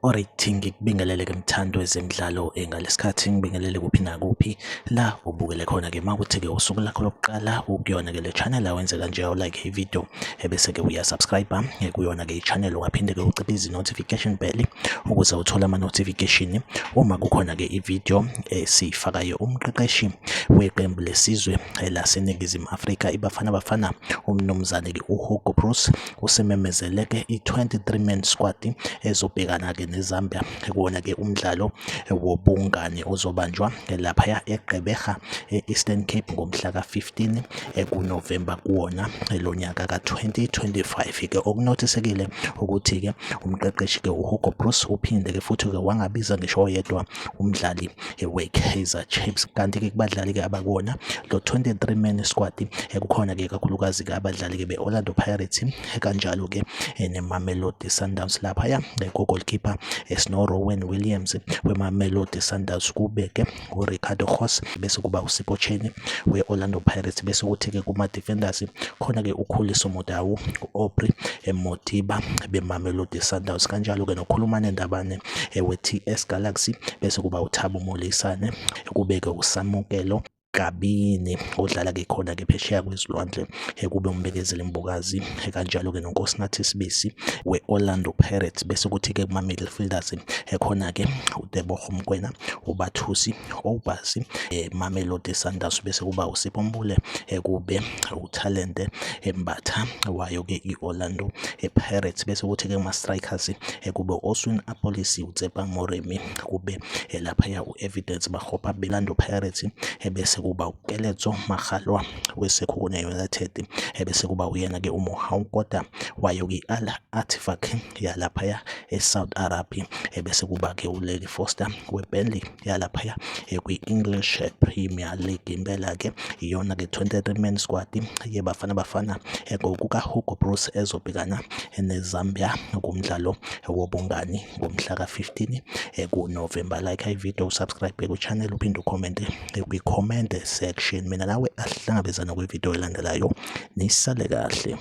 Alright, ngikubingelele-ke mthandi wezemidlalo ngalesikhathi ngibingelele kuphi nakuphi la ubukele khona-ke uma kuthi-ke usuku lakho lokuqala ukuyona-ke le channel awenze kanje awulike i-video ebese-ke uyasubscribe kuyona-ke i-channel ungaphinde-ke uciphe izi-notification bell ukuze uthole ama-notification uma kukhona-ke i-video esiyifakayo. Umqeqeshi weqembu lesizwe laseNingizimu Afrika iBafana Bafana umnumzane-ke uHugo Broos usememezele-ke i-23 man squad ezobhekana-ke neZambia kuwona-ke umdlalo wobungani ozobanjwa laphaya eGqeberha e-Eastern Cape ngomhla ka-15 kuNovemba kuwona lo nyaka ka-2025 ke. Okunothisekile ukuthi-ke umqeqeshi-ke uHugo Broos uphinde-ke futhi-ke wangabiza ngisho oyedwa umdlali we-Kaizer Chiefs. Kanti-ke kubadlali-ke abakuwona lo 23 man squad kukhona-ke kakhulukazi-ke abadlali-ke be-Orlando Pirates kanjalo-ke neMamelodi Sundowns. Laphaya ko-goalkeeper sino-Rowan Williams weMamelodi Sundowns, kube-ke uRicardo Goss, bese kuba uSipho Chaine we-Orlando Pirates, bese kuthi-ke kuma-defenders khona-ke uKhuliso Mudau, u-Aubrey Modiba beMamelodi Sundowns, kanjalo-ke noKhulumane Ndabane we-TS Galaxy, bese kuba uThabo Molisane, kube-ke uSamukelo Kabini odlala-ke khona-ke phesheya kwezilwandle, kube uMbekezeli Mbokazi, kanjalo-ke noNkosinathi Sibisi we-Orlando Pirates, bese kuthi-ke kuma-midfielders khona-ke uTebogo Mokoena, uBathusi Obasi, Mamelodi Sundowns, bese kuba uSipho Mbule, kube uThalente Mbatha wayo-ke i-Orlando Pirates, bese kuthi-ke kuma-strikers kube Oswin Appollis, uTsepang Moremi, kube laphaya u-Evidence Makgopa be-Orlando Pirates, bese kuba uKeletso Makgalwa weSekhukhune United, bese kuba uyena-ke uMohau Nkota wayo-ke i-Al Ettifaq yalaphaya e-Saudi Arabia, bese kuba-ke uLady Foster weBurnley yalaphaya kwi-English Premier League. Impela-ke iyona-ke 23 man squad yeBafana Bafana ngokukaHugo Broos ezobhekana neZambia kumdlalo wobungani ngomhla ka-15 kuNovemba. Like i-video, usubscribe ku-channel, uphinde ukhomente kwi-comment section. Mina nawe ahlangabezana kwi-video elandelayo. Nisale kahle.